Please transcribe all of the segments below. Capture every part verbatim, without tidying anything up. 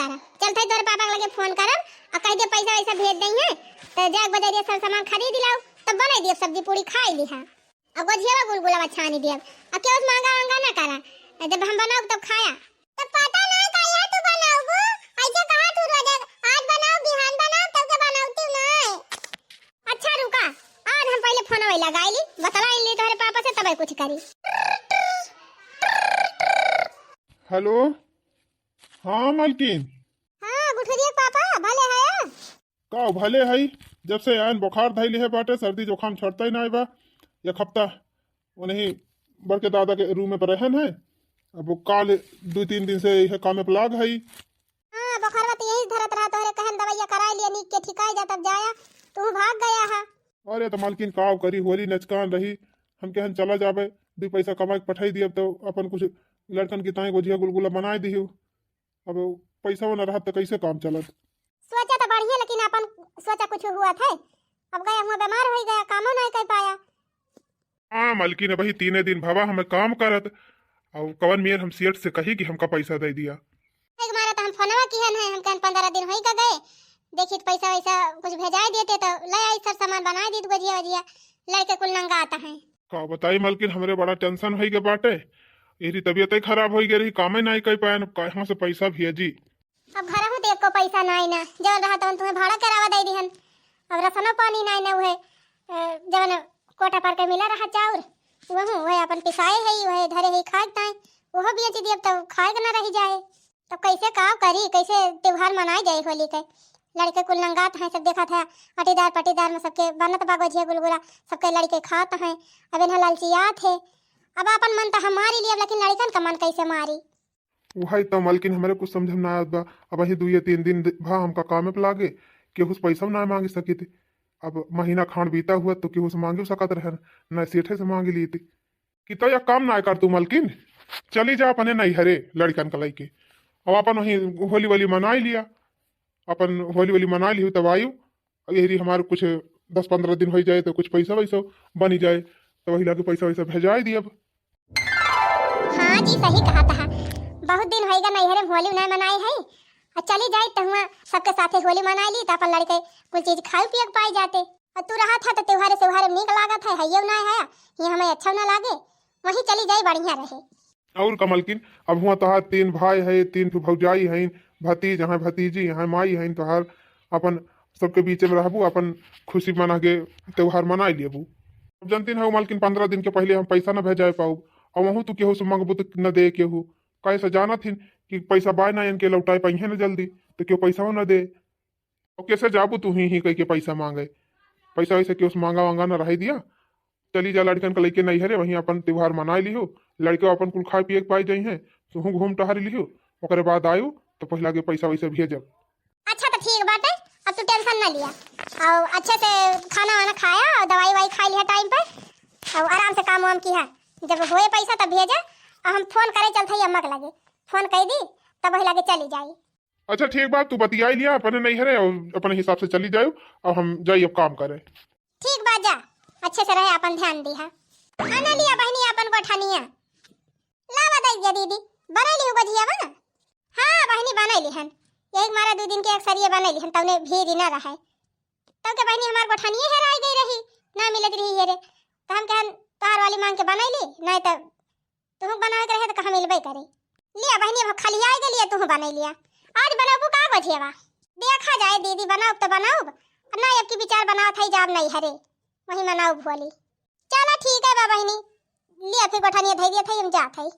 तारा। चलत हई तोहरे पापा के लगे फोन करब, अ कहि दिया पैसा वैसा भेज देइहैं, त जाके बजरिया सब सामान खरीद लाउ, तब बनाइ दियब सब्जी पूड़ी खाइ लिहा। अ गोझियावा गुलगुलावा छानि दियब, अ केहू से मांगा वांगा न करा, अ जब हम बनाउब तब खाया। त पता नाहीं कहिया तू बनाउबू, अइसे कहा तू रोज आज बनाउब, बिहान बनाउब, तब के बनाउती नाहीं। अच्छा रुका, आज हम पहिले फोनवा लगाइ ली, बतलाइ ली तोहरे पापा से, तबै कुछ करी। हेलो, हाँ मलकिन। हाँ गुठुरिया के पापा, भले हया? का भले हई, जब से आयन बुखार धइले है बाटे, सर्दी जुकाम छोड़तै नाहीं बा। एक हफ्ता उन्हीं बड़के दादा के रूम में रहन है, अब वो काल दुइ तीन दिन से यह काम पे लाग हई। हाँ, बुखारवा त यही धरत रहा, तोहरे कहन दवइया कराइ लिया, नीक के ठिकाइ जा, तब जाया, तू भाग गया हा। अरे त मलकिन काव करी, होली नचकान रही, हम कहन चला जाबे, दुइ पैसा कमाइ के पठाइ दियब, त अपन कुछ लड़कन की ताई गोझिया गुलगुला बनाइ दिहु। अब पैसा न रहत त कैसे काम चलत? सोचा त बढ़िया, लेकिन अपन सोचा कुछ हुआ थे, अब गया हुआ बीमार होइ गया, कामो नाहीं कइ पाया। हाँ मलकिन, अबही तीने दिन भवा हमें काम करत, अउ कवन मेर हम सेठ से कही कि हमका पैसा दइ दिया। एक मारे त हम फोनवा किहन है, हम कहन पन्द्रह दिन होइ गा गए, देखी त पैसा वैसा कुछ भेजाइ देते त लै आई, सब सामान बनाइ दीत गोझिया वोझिया, लड़के कुल नंगात हैं। का बताई मलकिन, हमरे बड़ा tension होइ गा बाटे, एरी तबियतै खराब होइ गा रही, कामै नाहीं कइ पायन, अब कहाँ से पैसा भेजी? अब घरहूँ त एको पैसा नाहीं ना, जवन रहा तवन तुहैं भाड़ा करावा दइ दिहन। अब रसनो पानी नाहीं ना, उहै, अ, जवन कोटा पर के मिला रहा चाउर, उहू, उहै अपन पिसाए हई, उहै धरे हई खाए के ताई, उहो बेच दियब तब खाए के ना रहि जाए। तब कैसे का करी, कैसे त्योहार मनाए जाए होली के? लड़के कुल नंगात हैं, सब देखत है, अटीदार पटीदार में सबके बनत बा गोझिया गुलगुला, सबके लड़के खात हैं। अब इन्हें ललचियात है, अब अपन मन त हम मारि लियब, लेकिन लड़कन का मन कैसे मारी? उहै त मलकिन हमरे कुछ समझ में ना आवत बा। अबही दुइये तीन दिन दि-, भा हमका कामे पे लागे, केहू से पैसा ना मांगि सकित। अब महीना खान बीता हुआ त केहू से मांगि सकत रहन, ना सेठे से मांगि लीत। कि त एक काम ना कर तू मलकिन, चली जा अपने नैहरे लड़कन का लइके, अब अपन वहीं होली वोली मनाइ लिया, अपन होली वोली मनाइ लिहू तब आयु। अब यही हमार कुछ दस पन्द्रह दिन होइ जाए त कुछ पैसा वैसा बनि जाए, त वही लागे पैसा वैसा भेजाइ दियब। हाँ जी, सही कहत हा। बहुत दिन होइगा नैहरे में होली नाहीं मनाए है। आ चली जाई त हुआं सबके साथे होली मनाए ली, त अपन लड़के कुल चीज खाए पिए के पाए जाते। आ तू रहत हा त त्योहारे सेवहारे में नीक लागत है, हइये नाहीं है, ये हमें अच्छा ना लागे। वहीं चली जाई, बढ़िया रहे। और का मलकिन, अब हुआं तोहार तीन भाई है, तीन ठो भौजाई हैं, भतीज हैं, भतीजी हैं, माई हैं तोहार, अपन सबके बीच में रहबू, अपन खुशी मना के त्योहार मनाए लेबू। अब जानती हो मलकिन, पन्द्रह दिन के पहिले हम पैसा न भेजाए पाउब, और वहू तू केहू से मंगबू त न दे केहू, काहे से जानत हिन कि पैसा बाय ना इनके लौटाए पाइहे न जल्दी, त केहू पैसा न दे। और कैसे जाबू तू ही, ही कह के पैसा मांगे, पैसा वैसे केहू से मांगा वांगा न रह दिया। चली जा लड़कन का लइके नैहरे, वहीं अपन त्योहार मनाए लिहू, लड़के अपन कुल खाए पिए के पाए जइहें, तुहू घूम टहर लिहू, ओकरे बाद आयु त पहिला के पैसा वैसा भेजब। अच्छा त ठीक बाटे, अब तू tension ना लिया, और अच्छे से खाना वाना खाया और दवाई वाई खाई लिहा time पर, और आराम से काम वाम किहा। जब होए पैसा तब भेजा, और हम फोन करे चलत हई अम्मा के लगे, फोन कइ दी तब वही लगे चली जाई। अच्छा ठीक बा, तू बतियाई लिया अपने नैहरे और अपने हिसाब से चली जायु, और हम जाई अब काम करे। ठीक बा, जा, अच्छे से रहे, अपन ध्यान दिहा। आना लिया बहिनी अपन गोठनिया। लावा दइ दिया दीदी, बनाइ लिहू गोझियावा? हाँ बहिनी, बनाइ लिहन। यही मारा दुइ दिन के एक सरिये बनाइ लिहन, तउने भीड़ ही ना रहे। तब के बहिनी हमार गोठनिये हेराइ गई रही, ना मिलत रही हेरे। त हम कहन तोहार वाली मांग के बनाइ ली, नाहीं त तुहूँ बनावे के रहे त कहाँ मिलबे करे। लिया बहिनी, अब खलियाइ गलिया, तुहूँ बनाइ लिया। आज बनउबू का गोझियावा? देखा जाए दीदी, बनउब त बनउब, नाहीं अब की विचार बनावत हई जाब नैहरे, वहीं मनाउब होली। चला ठीक है बा बहिनी, लिया फिर गोठनिया धइ दिया थई, हम जात हई।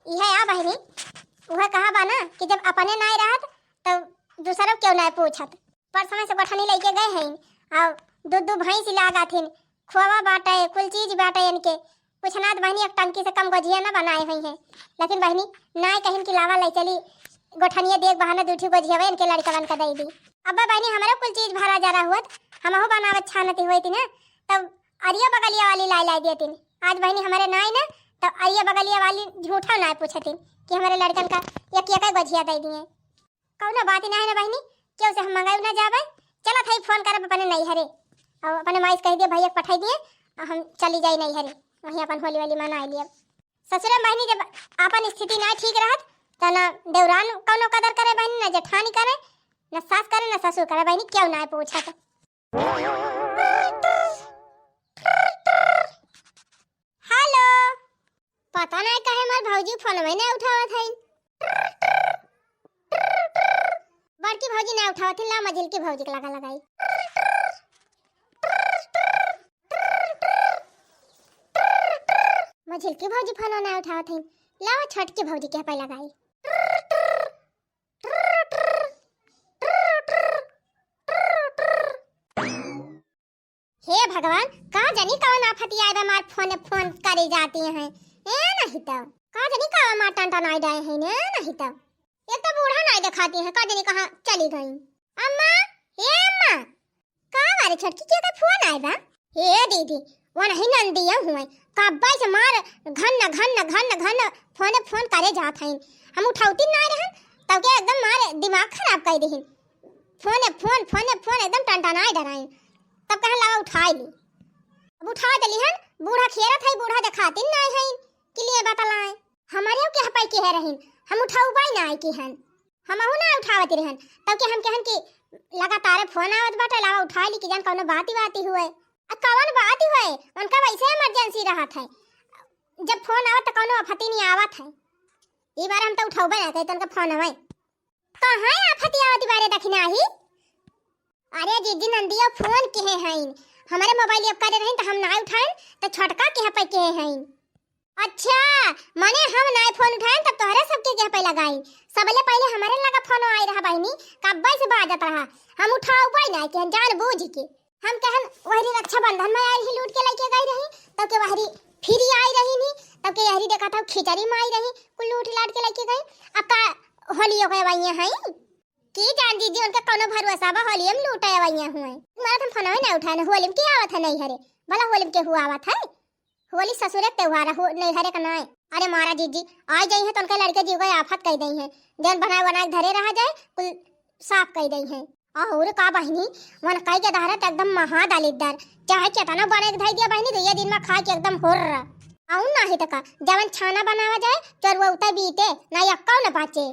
इहे आ बहिनी, उहे कहा बा ना कि जब अपने नाहीं रहत, तब दूसरो केहू नाहीं पूछत। परसों से गोठनी लइके गए हईन, और दू दू भैंस लागत हिन, खोवा बाटे, कुल चीज बाटे इनके। कुछ ना त बहिनी, एक टंकी से कम गोझिया ना बनाए हुई हैं, लेकिन बहिनी नाहीं कहिन कि लावा लइ चली, गोठनिया देख बहाना दू ठो गोझिया इनके लड़कवन का दइ दी। अब बहिनी हमरो कुल चीज भरा जरा हुअत, हमहू बनावत छानती हुई थी ना, तब अरिया बगलिया वाली लाई लाई देतिन। आज बहिनी हमरे नाई ना, तब अरिया बगलिया वाली झूठा नाई पूछतिन कि हमरे लड़कन का एक एक गोझिया दइ दिए। कउनो बात नाई ना बहिनी, केहू से हम मंगाई ना जाबे। चलत हई फोन करब अपने नैहरे, और अपने माई से कहि दिए भैया के पठाई दिए, और हम चली जाई नैहरे, वहीं अपन होली वोली मनाई लियब। ससुरे में बहिनी जब आपन स्थिति ना ठीक रहत, त ना देवरान कौनो कदर करे बहिनी, ना जेठानी करे, ना सास करे, ना ससुर करे बहिनी, केहू ना पूछत। हेलो, पता नहीं काहे हमार भौजी फोनवे नहीं उठावत है। बड़की भौजी नहीं उठावत है, ला मझिलकी भौजी के लगा लगाई। मझिलकी भौजी फोन नहीं उठावत है, लावा छोटकी भौजी के पे लगाई। हे भगवान, का जानी कवन आफत आए बा, हमार फोन फोन करे जाती हैं। ए नहीं तो, का जानी का हमार टन टन आए जाए हैं, ए नहीं तो। एक तो बूढ़ा नहीं दिखाती है, का जानी कहाँ चली गई। अम्मा, ए अम्मा, का बारे छोटकी के का फोन आए बा? हे दीदी, वो नहीं नंदिया हुए, कब्बे से मार घन घन घन घन फोन फोन करे जात हैं। हम उठावती ना रहन, तब के एकदम मार दिमाग खराब कर दिहिन। फोन फोन फोन फोन एकदम टनटनाए डराइन। तब कहन लगा उठाए ली। अब उठा देली हन, बूढ़ा खेरत है, बूढ़ा देखातिन ना है कि लिए बतलाए। हमारे के हपाई के है रहिन, हम उठाऊ बाई ना आए की हन। हमहू ना उठावत रहन, तब के हम कहन कि लगातार फोन आवत बाटे, लावा उठा ली कि जान कौनो बात ही बात ही हुए। आ कौन बात ही हुए, उनका वैसे इमरजेंसी रहत है, जब फोन आवत तो कौनो आफती नहीं आवत है। ई बार हम तो उठौबे ना कही, तो उनका फोन आवे। कहाँ आफती आवत बारे दखिना ही? अरे जीजी नंदिया फोन किहे हईन, हमारे मोबाइल अब करे रहिन तो हम ना उठाएन, तो छोटका किहे पे किहे हईन। अच्छा, माने हम नाय फोन उठाएन तब तोहरे सबके के पे लगाई। सबले पहले हमारे लगा फोन आई रहा बहिनी, कब्बे से बाजत रहा, हम उठाऊ पाई ना कि हम जान बूझ के। हम कहन वहरी रक्षाबंधन में आई ही लूट के लेके गई रही, तब के वहरी फिरी आई रही नी, तब के यहरी देखा था खिचड़ी में आई रही, कुल लूट लाट के लेके गई। अब का होलियो के वही है कि जान जीजी उनका कौनो भरोसा बा, होलियो में लूटे वही हुए। मारा तुम फोनवे ना उठाएन, होली में के आवत है नहीं हरे, भला होली में के हुआ आवत है? होली ससुरे के त्योहार हो, नैहरे का नाय। अरे मारा जीजी, आ जाई है तो उनका लड़के जीव का आफत कह दई है, जौन बनाए बनाए के धरे रहा जाए, कुल साफ कह दई है। और का बहिनी, वन कई के दहरत एकदम महा दलिद्दर, चाहे केतना बने के धई दिया बहिनी, दुइये दिन में खा के एकदम हुर्र। और नाही तो का, जवन छाना बनावा जाए, चोरवा उतर बीते, ना यक्का न बाँचे।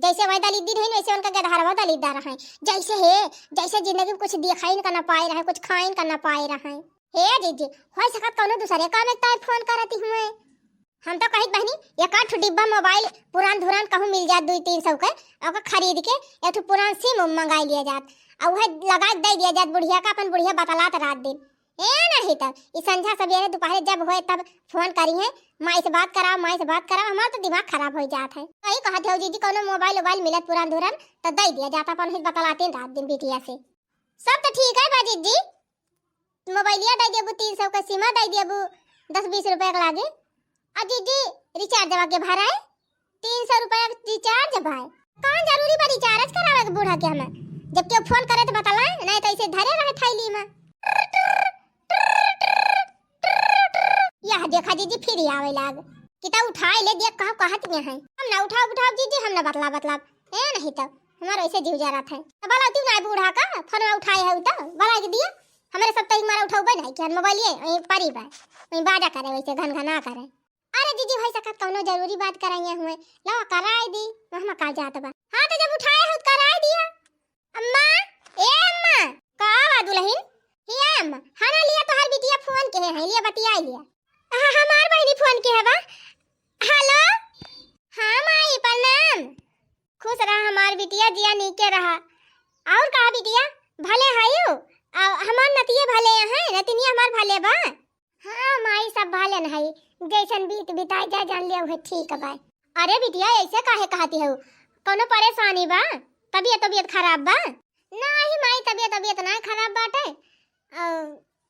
जैसे वही दलिद्दी रही, वैसे उनका गदहरवा दलिद्दर है। जैसे है, जैसे जिंदगी में कुछ दिखाइन का ना पाए रहे, कुछ खाइन का ना पाए रहे। हे जीजी, हो सकत कौनो दूसरे काम में तार फोन करती हुए। हम तो कहित बहिनी, एक आध ठो डिब्बा मोबाइल पुरान धुरान कहूँ मिल जात दुई तीन सौ के, ओकर खरीद के एक ठो पुरान सिम उम मंगाई लिया जात, और वह लगा के दे दिया जात बुढ़िया का, अपन बुढ़िया बतलात रात दिन। ए नहीं तब ई संझा सवेरे दोपहरे जब होए तब फोन करी है, माई से बात कराओ, माई से बात कराओ, हमार तो दिमाग खराब हो जात है। वही कहत हो जीजी, कौनो मोबाइल वोबाइल मिलत पुरान धुरान तो दे दिया जात, अपन ही बतलाते रात दिन बिटिया से। सब तो ठीक है बा जीजी, मोबाइलिया दे देबू, तीन सौ का सिमा दे देबू, दस बीस रुपया के लागे। आ जीजी, रिचार्ज के भराए, तीन सौ रुपया के रिचार्ज भाई, कौन जरूरी बा रिचार्ज करावे के बूढ़ा के हमें? जब केहू फोन करे तो बतलाए, नहीं तो ऐसे धरे रहे थैली में। यह देखा जीजी फिर आवे लाग, कि ता उठाए ले, देख कहाँ कहत में है। हम ना उठाओ, उठाओ जीजी, हम ना बतला, बतला। ए नहीं तो हमारा ऐसे जीव जा रहा था। तो बोला तू ना बूढ़ा का फोन उठाए है तो बोला के दिया। हमारे सब तरीक मारा उठाऊ बा नहीं, क्या मोबाइल ये, ये पारी बा, वही बाजा करे, वैसे घन घना करे। अरे जीजी, भाई सकत कौनो जरूरी बात कराइए हुए, लावा कराए दी, वहाँ का जात बा। हाँ तो जब उठाए हो तो कराए दिया। अम्मा, ए अम्मा। का बा दुल्हन? हे अम्मा, हाँ ना लिया, तोहर बिटिया फोन के है, लिया बतिया लिया। हाँ, हमार बहिनी फोन के है बा। हेलो। हाँ माई प्रणाम। खुश रहा हमार बिटिया, जिया नीके रहा। और कहा बिटिया, भले हयू? आ हमार नतिये भले हैं, नतिनिया हमार भले बा? हाँ माई, सब भले न है, जैसन बीत बिताए जाए जान लिया उहे ठीक बा। अरे बिटिया, ऐसे काहे कहती हो? कौनो परेशानी बा? तबीयत, तबीयत खराब बा? नाही माई, तबीयत, तबीयत नाही खराब बाटे। अ,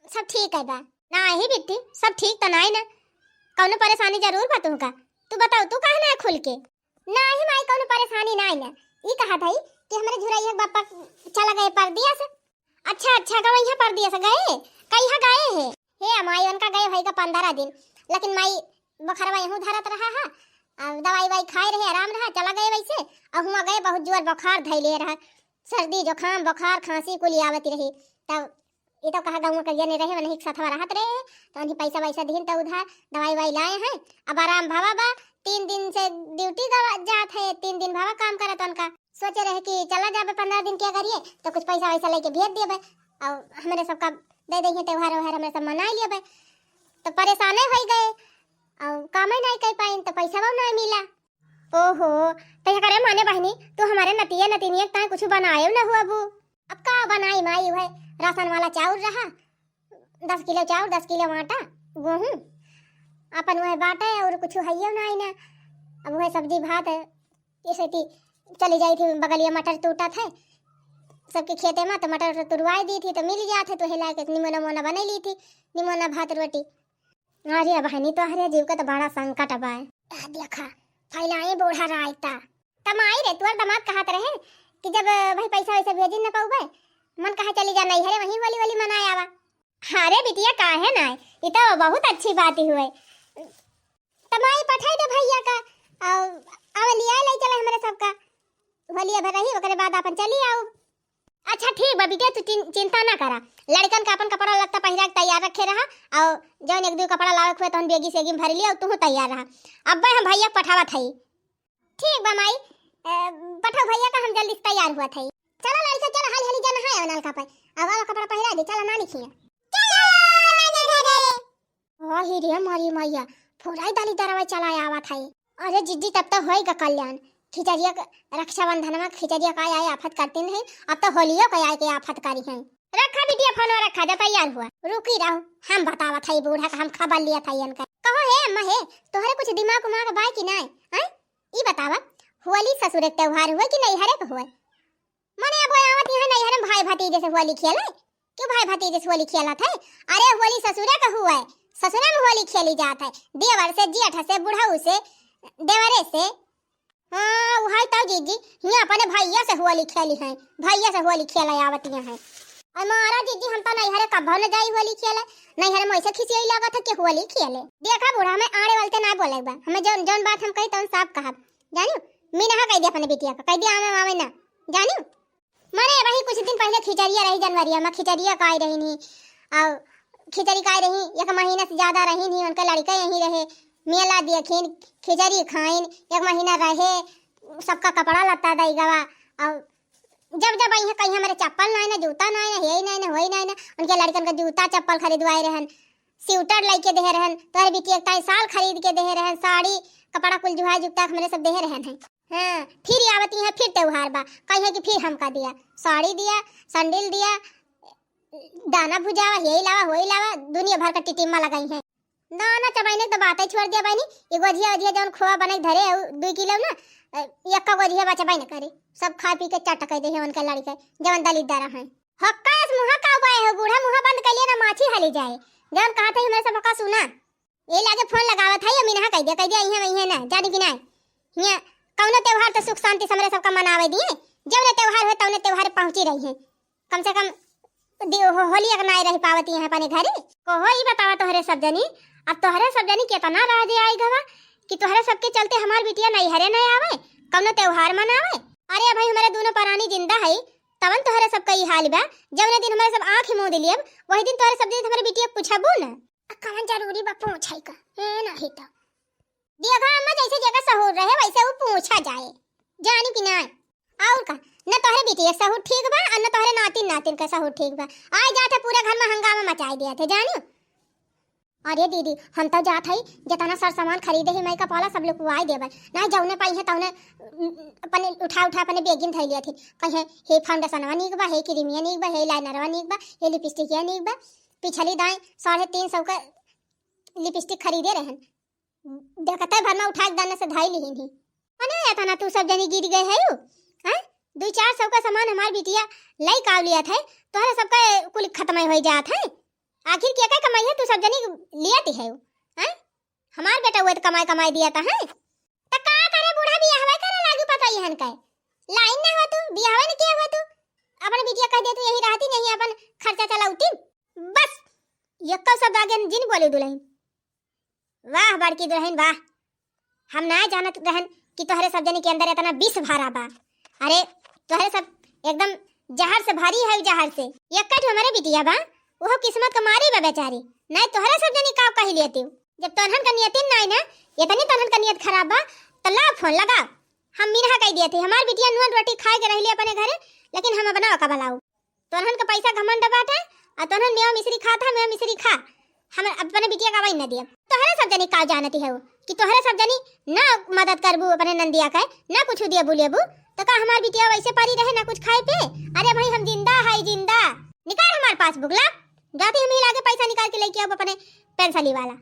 सब ठीक है बा। नाही बिट्टी, सब ठीक तो नाही ना। कौनो परेशानी जरूर बा तुमका। तू बताओ, तू काहे ना खुल के? नाही माई, कौनो परेशानी नाही ना। ई कहा था कि हमारे झुरैया के बापा चला गए परदेस। अच्छा, अच्छा, का वहीं परदेस गए? कहिया गए है? हे माई, उनका गए होएगा पंद्रह दिन, लेकिन माई बुखारवा यहूँ धरत रहा है। अब दवाई वाई खाए रहे, आराम रहा, चला गए वैसे। और हुआ गए बहुत जोर बुखार धैले रहा, सर्दी, जुकाम, बुखार, खांसी कुल आवत रही। तब ये तो कहा गाँव के जने रहे, वहीं के साथवा रहत रहे, तो उन्हीं पैसा वैसा दीन तो उधार दवाई वाई लाए हैं। अब आराम भवा बा, तीन दिन से ड्यूटी गवा जात है, तीन दिन भवा काम करत उनका। सोचे रहे कि चला जाबे पन्द्रह दिन के करिए, तो कुछ पैसा वैसा लेके भेज देबे, और हमरे सबका दे देइहे त्योहार व्योहार, हमरे सब मनाई लेबे। तो परेशाने होई गए, और कामे नहीं कर पाइन, तो पैसा नहीं मिला। ओहो, तो ये करे माने बहिनी, तू हमरे नतिया नतिनिया के ताई कुछ बनाए न हुआ बू? अब का बनाई माई, वह राशन वाला चाउर रहा, दस किलो चाउर, दस किलो आटा, गेहूँ, अपन वह बाटे और कुछ हइयो नाई ना। अब वह सब्जी भात है, इसे ती चली जाई थी बगलिया मटर टूटा थे, सबके खेते में तो मटर तुरवाई दी थी, तो मिल जात है, तो हिला के निमोना मोना बनई ली थी, निमोना भात रोटी। अरे बहिनी, तोहरे जीव के तो बड़ा संकट बा। आ देखा, फैलाई बूढ़ा रायता। तमाई रे, तोर दामाद कहत रहे कि जब भाई पैसा वैसा भेजी न पाउबे, मन कहे चली जा नैहरे, वहीं होली होली मनाए आवा। अरे बिटिया, काहे ना, ई तो बहुत अच्छी बात ही हुए। तमाई पठाई दे भैया का, और आवे लिया ले चले हमरे सबका, होली भर रही, ओकरे बाद अपन चली आऊ। अच्छा ठीक बा बिटिया, तू चिं-, चिंता ना करा, लड़कन का अपन कपड़ा लत्ता पहिरा के तैयार रखे रहा, और जौन एक दो कपड़ा लावे के हुए तौन बेगी सेगी में भर लिया, और तू तैयार रहा। अब्बे हम भैया के पठावत हई। ठीक बा माई, अ, पठाओ भैया का, हम जल्दी से तैयार हुआ थई। चला लड़का, चला हाली हाली जाना है नलका पे, अब वाला कपड़ा पहिरा दे, चला नानी खिया। चला नानी खिया। वही रे मारी मैया, फुराई दाली दरवा चला आवत है। अरे जिज्जी, तब तो होई गा कल्याण। खिचड़िया क-, रक्षाबंधन में खिचड़िया का आए आफत करती नहीं, अब तो होलियो का आए के आफत करी है। रखा बिटिया फोनवा, रखा जा, तैयार हुआ। रुकी रहो, हम बतावत है बूढ़ा का, हम खबर लिया था इनका। कहो हे अम्मा हे, तोहरे कुछ दिमाग उमाग बाय कि नाय? हैं? ई बतावा, होली ससुरे के त्योहार हुए कि नैहरे के हुए? मने अब आवत यहाँ नैहर में भाई भतीजे से होली खेले, क्यों भाई भतीजे से होली खेलत है? अरे होली ससुरे के हुए, ससुरे में होली खेली जात है, देवर से, जेठ से, बुढ़ऊ से, देवरे से। हाँ, उहाई तो जीजी, हियाँ अपने भैया से होली खेली हैं, भैया से होली खेले आवत यहाँ है। और मारा जीजी, हम तो नैहरे कभो न जाई होली खेले, नैहरे में ऐसे खिसियाई लागत है कि होली खेले। देखा बूढ़ा, हमें आड़े वालते ना बोले बा, हमें जौन, जौन बात हम कही तौन साफ कहब, जानियो? मीनहा कह दे अपने बिटिया का, कह दे आवे मावे ना, जानियो? मने वही कुछ दिन पहले खिचड़िया रही जनवरिया में, खिचड़िया काई रही नहीं, और खिचड़ी काई रही, एक महीना से ज्यादा रही नहीं, उनका लड़का यहीं रहे, मेला देखिन, खिचड़ी खाइन, एक महीना रहे, सबका कपड़ा लत्ता दई गवा। और जब जब आई है कहीं हमारे चप्पल नहीं ना, जूता नहीं ना, यही नहीं ना, वही नहीं ना, उनके लड़कन का जूता चप्पल खरीदवाए रहन, स्वेटर लेके दे रहन, तोहरे बिटिया के ताई साल खरीद के दे रहन, साड़ी, कपड़ा कुल जुहा जुता हमरे सब दे रहन है। हाँ, फिर आवती हैं, फिर त्योहार बा, कहीं कि फिर हमका दिया, साड़ी दिया, सैंडल दिया, दाना भुजावा, यही लावा, वही लावा, दुनिया भर का टिटिम्मा लगाई हैं। दाना चबाइने के तो बात ही छोड़ दिया बहनी, ये गोझिया ओझिया जौन खोआ बने के धरे है, उ दुई किलो ना, अ, यक्का गोझिया बचबे न करे, सब खा पी के चट कर दे है उनके लड़के, जवन दलिद्दर हैं। हक्का अस मुँहा का उगाए हो बूढ़ा, मुँहा बंद कर लिया ना माछी हली जाए, जवन कहा था हमरे सब का सुना। ये लागे फोन लगावत है, ये मिनहा कह दिया, कह दिया, "इहे में इहे ना, जानी कि ना? हियाँ कौनो त्योहार तो सुख शांति से हमरे सबका मनावे दिए, जौने त्योहार हो, तौने त्योहार पहुँची रही है। कम से कम दि-, हो-, होलिया के नाई रह पावत यहाँ अपने घरे।" कहो, ई बतावा तोहरे सब जनी, अब तोहरे सब जनी केतना राह दे आई गवा कि तोहरे सबके चलते हमार बिटिया नैहरे न आवे, कौनो त्योहार मनावे। अरे भाई, हमारे दोनों परानी जिंदा है, तवन तोहरे सबका ई हाल बा। जौने दिन हमारे सब आँख मूंद लियब, वही दिन तोहरे सब जनी हमारे बिटिया के पूछबू ना। आ कवन जरूरी बा पूछे का? ए, नाही तो। देखा अम्मा, जैसे जेकर सहूर रहे, वैसे उ पूछा जाए। जानी कि ना? और का? न तोहरे बिटिया के सहूर ठीक बा, और न तोहरे नातिन नातिन का सहूर ठीक बा। आए जात है पूरे घर में हंगामा मचाई दिया थे, जानी? अरे दीदी, हम तो जात हई, जितना सर सामान खरीदे ही, माई का पाला सब लोग को आई देबे। ना जौने पाई है तौने, उम, अपने उठा उठा अपने बेगिन धई लिया थे। कहीं हे फाउंडेशनवा नीक बा, हे क्रीमिया नीक बा, हे लाइनरवा नीक बा, हे लिपस्टिकिया नीक बा। पिछली दाई साढ़े तीन सौ का लिपस्टिक खरीदे रहन, देखते भर में उठा के दाने से धाई लिहिन ही। अने एतना तू सब जनी गिर गए है यू, हैं? दू चार सौ का सामान हमार बिटिया लाई काव लिया थे, तोहरे सबका कुल खत्म हो जात है। आखिर के का कमाई है तू सब जनी लिया ती है यू, हैं? हमार बेटा हुए तो कमाई कमाई दिया था, हैं? त का करे बूढ़ा बियाहवे करे लागू पता इहन के। लाइन ना हो तू, बियाहवे न किया हो तू। अपन बिटिया कह दे तू यही रहती नहीं अपन खर्चा चलाउती। बस, यक्को शब्द आगे जिन बोलू दुल्हन। वाह बड़की दुल्हन वाह, हम ना जानत रहन कि तोहरे सब जनी के अंदर इतना विष भरा बा। अरे तोहरे सब एकदम जहर से भरी है, जहर से। यक्का ठो हमारे बिटिया बा, वो किस्मत का मारी बा बेचारी, नहीं तोहरे सब जनी का कही लेती। जब तोहन का नियतिन नाई ना, इतनी तोहन का नियत खराब बा, त लाव फोन लगाव। हम मिनहा कह दिए थे, हमार बिटिया नून रोटी खाए के रहली अपने घरे, लेकिन हम अब ना ओका बलाऊ। तोहन का पैसा घमंड बाटे, आ तोहन मेवा मिश्री खात है, मेवा मिश्री खा। हम अपने बिटिया का वही न दियब। तोहरे सब जनी का जानती है कि तोहरे सब जनी ना मदद करबू अपने नंदिया के, ना कुछ दियबू लेबू, तो का हमार बिटिया वैसे पड़ी रहे ना कुछ खाए पे? अरे भाई, हम जिंदा है, जिंदा। निकाल हमार पासबुक ला, जाती हम ही लागे पैसा निकाल के लेके आबू अपने पेंसली वाला।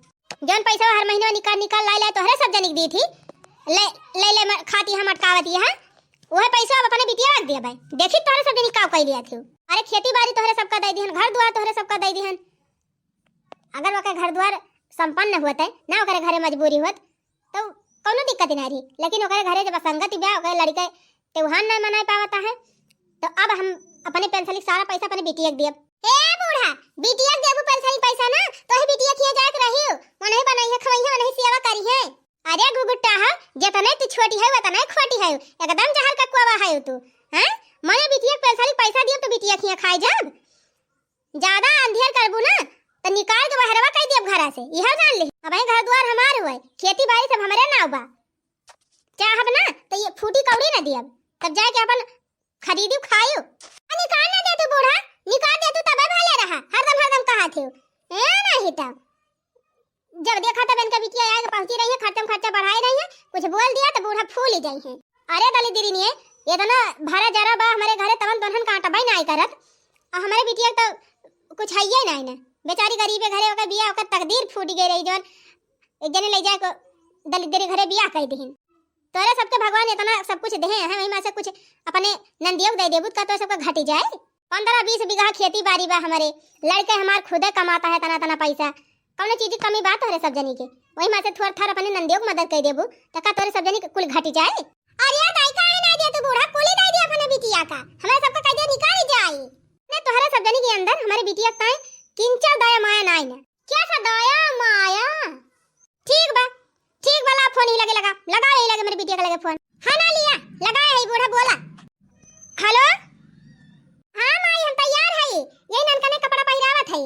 जौन पैसा हर महीना निकाल निकाल लाई लाई तोहरे सब जनी के दी थी, ले ले ले म-, खाती हम अटकावत ये है, वह पैसा अब अपने बिटिया रख दिया भाई। देखी तोहरे सब जनी का कह लिया थी। अरे खेती बाड़ी तोहरे सबका दे दिहन, घर द्वार तोहरे सबका दे दिहन। अगर ओकर घर द्वार संपन्न होते, ना ओकरे घरे मजबूरी होत, तो कौनो दिक्कत ना रही। लेकिन ओकरे घरे जब असंगति बा, ओकरे लड़के त्योहार ना मनाए पावता है, तो अब हम अपने पेंसली सारा पैसा अपने बिटिया के दियब। ए बूढ़ा, बिटिया के देबू पेंसली पैसा ना, तो ही बिटिया खिया जाए के रही, वो नहीं बनाई है, खवाई है, वो नहीं सेवा करी है। अरे घुघुट्टा है, जितने तू छोटी है, उतने खोटी है, एकदम जहर का कुआवा है तू, हैं? मने बिटिया के पेंसली पैसा दियब तो बिटिया खिया खाए जाब। ज्यादा अंधेर करबू ना, तो निकाल के बहरवा कह दियब घरा से, यह जान ले। अब घर द्वार हमार हुए, खेती बाड़ी सब हमरे नाव बा। चाहब ना, तो ये फूटी कौड़ी ना दियब, तब जाके अपन खरीदू खायू। आ, निकाल ना दे तू बूढ़ा, निकाल दे तू तबे भले रहा, हरदम हरदम कहा थे। ए नहीं तब जब देखा तब इनका बिटिया आए के पहुंची रही है, खर्चा में खर्चा बढ़ाए रही है, कुछ बोल दिया तो बूढ़ा फूल ही जाई है। अरे दलिद्री ने इतना भरा जरा बा हमारे घरे, तवन तोहन कांटा बाई नाई करत, और हमारे बिटिया तो कुछ है ही नहीं ना, बेचारी गरीबे घरे ओकर बिया, ओकर तकदीर फूट गई रही, जौन एक जने ले जाए को दलिद्री घरे बिया कह दीहिन। तोरे सबके भगवान इतना सब कुछ देहे हैं, वही में से कुछ अपने नंदियों को दे देबू, का तोरे सबके घटी जाए? पन्द्रह बीस बीघा खेती बाड़ी बा हमरे, लड़के हमार खुदे कमाता है तना तना पैसा, कौनो चीज की कमी बा तोहरे सब जनी के? वही में से थोड़ थार अपने नंदियों को मदद कर देबू, तो का तोहरे सब जनी के कुल घटी जाए? अरे दाई, काहे ना दे तू बूढ़ा, कुली दे दे अपने बिटिया का, हमारे सबका कह दे निकाल जाए। ने तोहरे सब जनी के अंदर हमारे बिटिया का किंचा दया माया नाई ना। क्या सा दया माया? ठीक बा, ठीक बा, ला फोन ही लगे लगा, लगा यही लगे मेरे बिटिया के लगे फोन। हाँ ना लिया, लगा है बूढ़ा, बोला। हेलो, हाँ माई, हम तैयार है, यही ननकने कपड़ा पहिरावत है,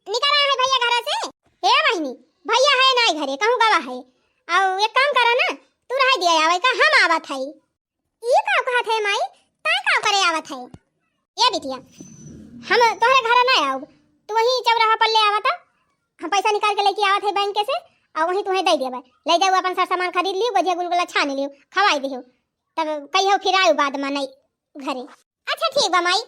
निकल रहा है भैया घर से। हे बहिनी, भैया है ना घरे, कहूँ गवा है। आओ एक काम करा ना, तू रह दिया आवे का, हम आवत है। ई का कहत है माई, तै का करे आवत है? ए बिटिया, हम तोहरे घर ना आउब, तू वहीं चौराहा पर ले आवत, हम पैसा निकाल के लेके आवत है बैंक से, और वहीं तुम्हें दे देबे। ले जाओ अपन सर सामान खरीद लियो, गोझिया गुलगुला छान लियो, खवाई दियो, तब कहियो फिर आयो बाद में नहीं घरे। अच्छा ठीक बा माई,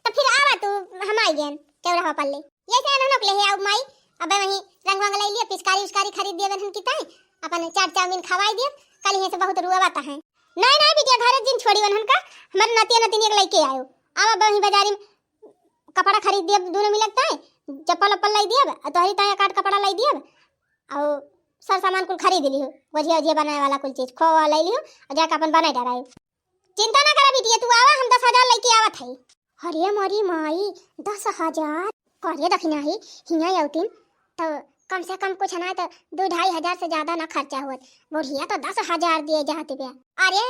तो फिर आवा तू, हम आई गेन चौराहा पर ले। ये से अनहन ले आउब माई, अब वहीं रंग वंग ले लियो, पिचकारी उचकारी खरीद दियो बहन की ताई, अपन चाट चाउमीन खवाई दियो, कल यहाँ से बहुत रुआ बात है। नहीं नहीं बिटिया, घर जिन छोड़ी वनहन का, हमारे नतिया नतिनिया के लेके आयो। अब अब वहीं बाजारी में कपड़ा खरीद दियब, दोनों मिलत ताई चप्पल उप्पल लाई दियब, और तोहरी ताई काट कपड़ा लाई दियब, और सर सामान कुल खरीद लियो, गोझिया उझिया बनाए वाला कुल चीज खोवा लाई लियो, और जाके अपन बनाए डरायो। चिंता ना करा बिटिया, तू आवा, हम दस हजार लेके आवत है। अरे मोरी माई, दस हजार? करे दखिना ही, हियाँ अउतिन, तो कम से कम कुछ ना तो दो ढाई हजार से ज्यादा ना खर्चा होत। बुढ़िया तो दस हजार दिए जात बे। अरे,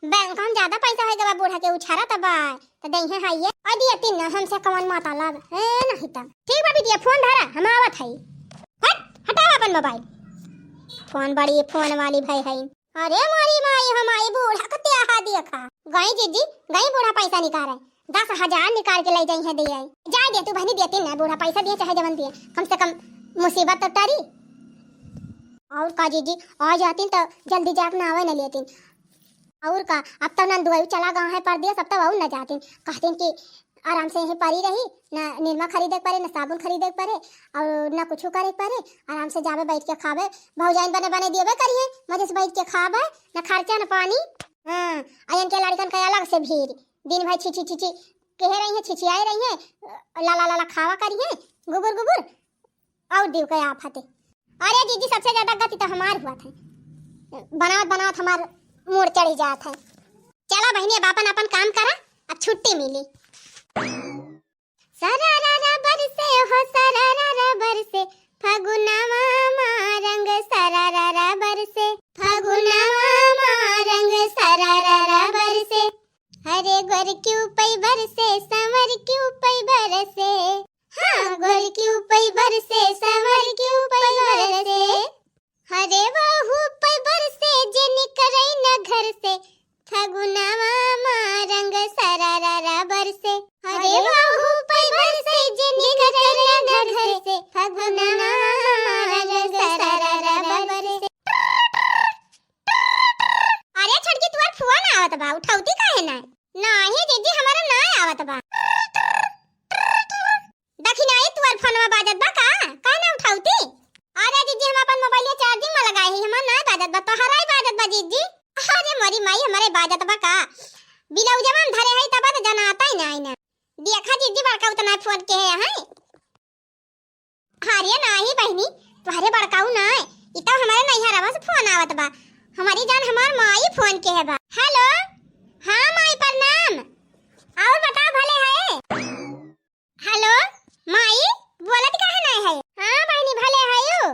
बैंक में ज्यादा पैसा है गवा बूढ़ा के उछारा तब, तो देहे है ये। और दिए तीन ना, हमसे कौन मतलब है, नहीं तो। ठीक बा बिटिया, फोन धरा, हम आवत है। हट, हटावा अपन मोबाइल। फोन बड़ी फोन वाली भाई है। अरे मोरी माई, हमारी बूढ़ा के त्याहा देखा। गई जीजी, गई बूढ़ा पैसा निकाले, दस हजार निकाल के ले जाई है दिए। जाए दे तू बहनी, दिए तीन ना, बूढ़ा पैसा दिए चाहे जवन दिए, कम से कम मुसीबत तो टरी। और का जीजी, आ जातीन तो जल्दी जाके ना आवे न लेतीन। और का, अब तो नंदुआई चला गवा है परदेस, अब तो और न जातीन। कहतीन कि आराम से यहीं परी रही, ना निरमा खरीदे के परे, ना साबुन खरीदे के परे, और ना कुछ करे के परे। आराम से जाबे बैठ के खाबे, भौजाइन बने बने दियबे करिए, मजे से बैठ के खाबे, ना खर्चा ना पानी। हाँ, आ इनके लड़कन का अलग से भीड़, दिन भर छिछी छिछी कहे रही है, छिछियाए रही है, लाला लाला खावा करिए, गुबुर गुबुर, और दिव के आफते। अरे जीजी, सबसे ज्यादा गति तो हमार हुआ था, बनावत बनावत हमार मूड चढ़ी जात है। चला बहिनी, अब अपन अपन काम करा, अब छुट्टी मिली। सरारारा बरसे हो, सरारारा बरसे, फगुनवा मा रंग सरारारा बरसे, फगुनवा मा रंग सरारारा बरसे। अरे गोर क्यों पई बरसे, संवर क्यों पई बरसे, हाँ, गोर क्यों पई बरसे, संवर क्यों पई बरसे। अरे वहू पे बरसे जे निकरे न घर से, फगुनवा मा रंग सरारा बरसे। अरे वहू पे बरसे जे निकरे न घर से, फगुनवा मा रंग सरारा बरसे। अरे छोटकी, तोर फोन आवत बा, उठौती काहे ना? नाही जीजी, हमारा ना आवत बा। दखिनाई, तोर फोनवा बाजत बा का? काहे ना उठौती? अरे जीजी, हम अपन मोबाइल चार्जिंग में लगाए ही, हमार ना बाजत बा, तोहरा ही बाजत बा जीजी। अरे मोरी माई, हमारे बाजत बा का? बिलौजवा में धरे है तब तो जनाता ही ना, ना। देखा जीजी, बड़का उतना फोन के है, हैं? अरे नाही बहिनी, तोहरे बड़काऊ ना है, ई तो हमारे नैहरवा से फोन आवत बा। हमारी जान, हमार माई फोन के है बा। हेलो, हाँ माई प्रणाम। और बताओ, भले है? हेलो माई, बोलत काहे नहीं है? हाँ बहिनी, भले है यू।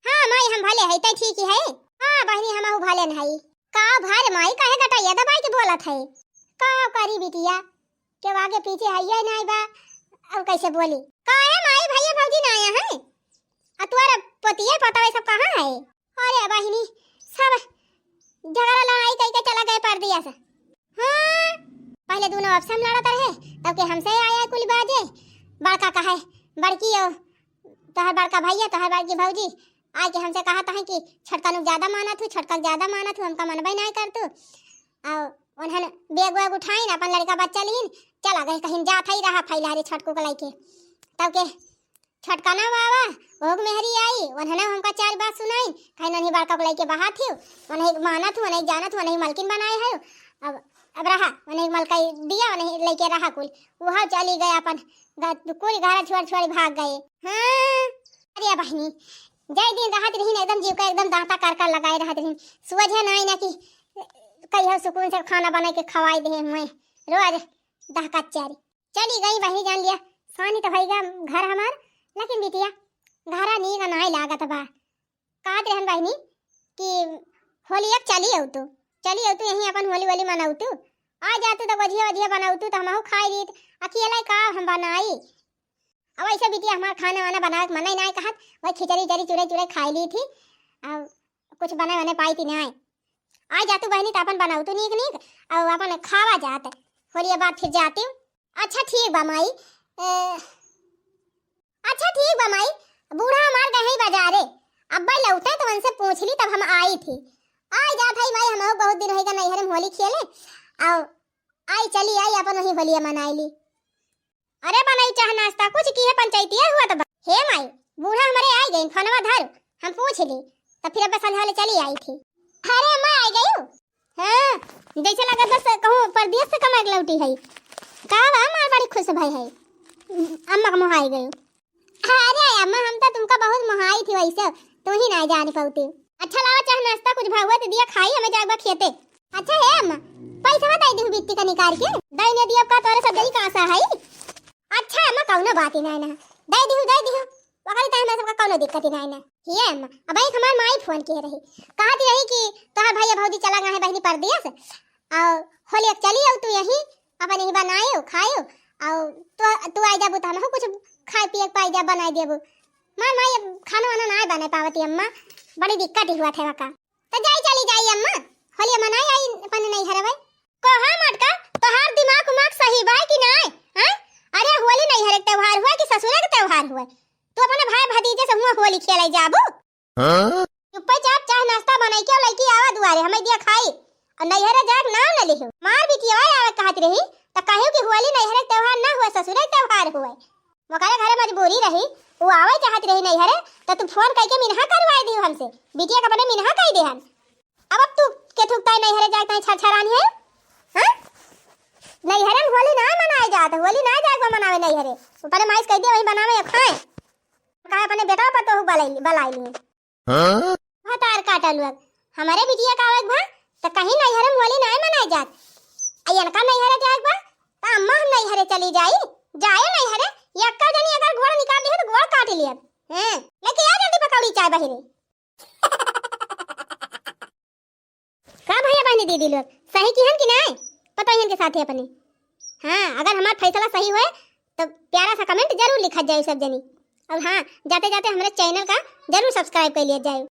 हाँ माई, हम भले है, तै ठीक ही है। हाँ बहिनी, हमहू भले न है। का भा रे माई, काहे गटैया दबाई के बोलत है? का करी बिटिया, केहू आगे पीछे हइये नाई बा, अब कैसे बोली? काहे माई, भैया भौजी ना आया है? आ तोर पोतिया पतोह सब कहाँ है? अरे बहिनी, सब झगड़ा लड़ाई कई के चला गए परदेस। हाँ, पहले दोनों आपस में लड़त रहे, तब के हमसे आया कुल बाजे। बड़का कहे, बड़की हो, तोहर बड़का भैया, तोहर बड़की भौजी आए के हमसे कहत है कि छोटका नु ज्यादा मानत हूँ, छोटका ज्यादा मानत हूँ, हमका मनबे नाई करतू। और उन्हन बैग वैग उठाइन, अपन लड़का बच्चा लीन, चला गए कहीं, जात ही रहा फैला रे छोटकू के लइके। तब के छोटका ना बाबा, ओग मेहरी आई, उन्हन हमका चार बात सुनाइन, कहीं नहीं बड़का को लइके बहात ही, उन्हें मानत हूँ, उन्हें जानत हूँ, उन्हें मलकिन बनाए है। अब, अब रहा, उन्हें मलकाई दिया, उन्हें लइके रहा कुल, वह चली गए अपन ग-, कुल घर छोड़ छोड़ भाग गए। हाँ, अरे बहिनी, जय दिन रहत रही ना, एकदम जीव का एकदम दांता कर कर लगाए रहत रही। सोझे नाई ना कि कहियो सुकून से खाना बना के खवाई दे हुए, रोज दहकत चारी। चली गई बहिनी, जान लिया, सानी तो भइगा घर हमार, लेकिन बिटिया, घरा नीक नाई लागत बा। कहत रहन बहिनी कि होली अब चली अउतू, चली अउतू, यहीं अपन होली वोली मनउतू। आ जातू तो गोझिया वोझिया बनउतू तो हमहू खाई लीत। अकेला का हम बनाई? अब ऐसे बिटिया हमार खाना वाना बनावे के मन ही नाई कहत, वही खिचड़ी उचड़ी चूरे चूरे खाई ली थी, और कुछ बने वने पाई थी नाई। आ जातू बहिनी तो अपन बनउतू नीक नीक, और अपन खावा जात, होलिया बाद फिर जाती। अच्छा ठीक बा माई। ए, अच्छा ठीक बा माई, बूढ़ा हमार गए हैं बाजारे, अब्बा लौटे तो उनसे पूछ ली तब हम आई थी। आ जात है माई, हम बहुत दिन होइगा नैहर में होली खेले, आओ आई चली आई अपन वही होलिया मनाई ली। अरे बनाई चाह नाश्ता कुछ की है, पंचायतिया हुआ तो बा-, हे माई, बूढ़ा हमारे आई गए, फोनवा धर, हम पूछ ली, तब फिर अब संझा वाले चली आई थी। अरे अम्मा आई गई हो? हाँ, जैसे लगत बस कहूँ परदेस से कमा के लौटी है। का बा, हमार बड़ी खुश भई है, अम्मा का मोहाई गई। अरे अम्मा, हम तो तुमका बहुत मोहाई थी वैसे, तू ही ना जान पाती। अच्छा लावा चाह नाश्ता कुछ भागवत दिया खाई, हमें जागबा खेते। अच्छा हे अम्मा, पैसा दे दिहु बिट्टी का निकाल के। दे ने दिया का तोरे सब जई का आशा है। अच्छा अम्मा, कौनो बात ही नहीं ना, दे दिहु, दे दिहु, वकरी तय में सबका कौनो दिक्कत ही नहीं ना। हे अम्मा, अब एक हमार माई फोन किए रही, कहती रही कि तोहार भैया भौजी चला गए हैं बहिनी परदेस, और होली अब चली आओ तू यहीं, अपन यहीं बनायो खायो, और तू, तू आई जाबू तो हमहू कुछ खाए पिए के पाई जा, बनाई देबू। मार माई अब खाना वाना ना बना पावती अम्मा, बड़ी दिक्कत ही हुआ थे वका। तो जाई चली जाई अम्मा, होलिया मनाई आई अपन नैहरवे। कहा मटका, तोहार दिमाग उमाग सही बा कि नाय? हैं? अरे होली नैहरे के त्योहार हुआ कि ससुरे के त्योहार हुआ? तू अपने भाई भतीजे से हुआ होली खेले जाबू? हाँ? चुप्पे चाप चाह नाश्ता बनाई के लइके आवा दुआरे, हमें दिया खाई। और नैहरे जाए के नाम न लिहो। मार बिटिया आवे कहत रही, त कहियो कि होली नैहरे के त्योहार ना हुआ, ससुरे के त्योहार हुआ। ओकरे घरे मजबूरी रही, उ आवे चाहत रही नैहरे, त तू फोन कइके मिनहा करवाए दियो हमसे, बिटिया के अपने मिनहा कइ देहन। अब, अब तू के थुकताई नैहरे जाए ताई छरछरानी है, हाँ? नैहरे में होली ना मनाए जात, होली ना जाए बा मनावे नैहरे, अपने माई से कह दिया वही बनावे या खाए, कहे अपने बेटा पर तो बलाई, बलाई लिए। हाँ? भतार काटा लोग, हमारे बिटिया का आवे के भा, त कहीं नैहरे में होली नाय मनाए जात। आ इनका नैहरे जाए के बा, त अम्मा हम नैहरे चली जाई, जाए नैहरे, यक्का जनी अगर गोड़ निकाल दी हो तो गोड़ काट लियब। हैं, लेके आ जल्दी पकौड़ी चाय बहिनी। का भैया बहनी दीदी लोग, सही किहन कि नाय? पतोहियन के साथे अपने। हाँ, अगर हमार फैसला सही होए, तो प्यारा सा comment जरूर लिखत जाए सब जनी। और हाँ, जाते जाते हमारे channel का जरूर subscribe कर लिया जाए।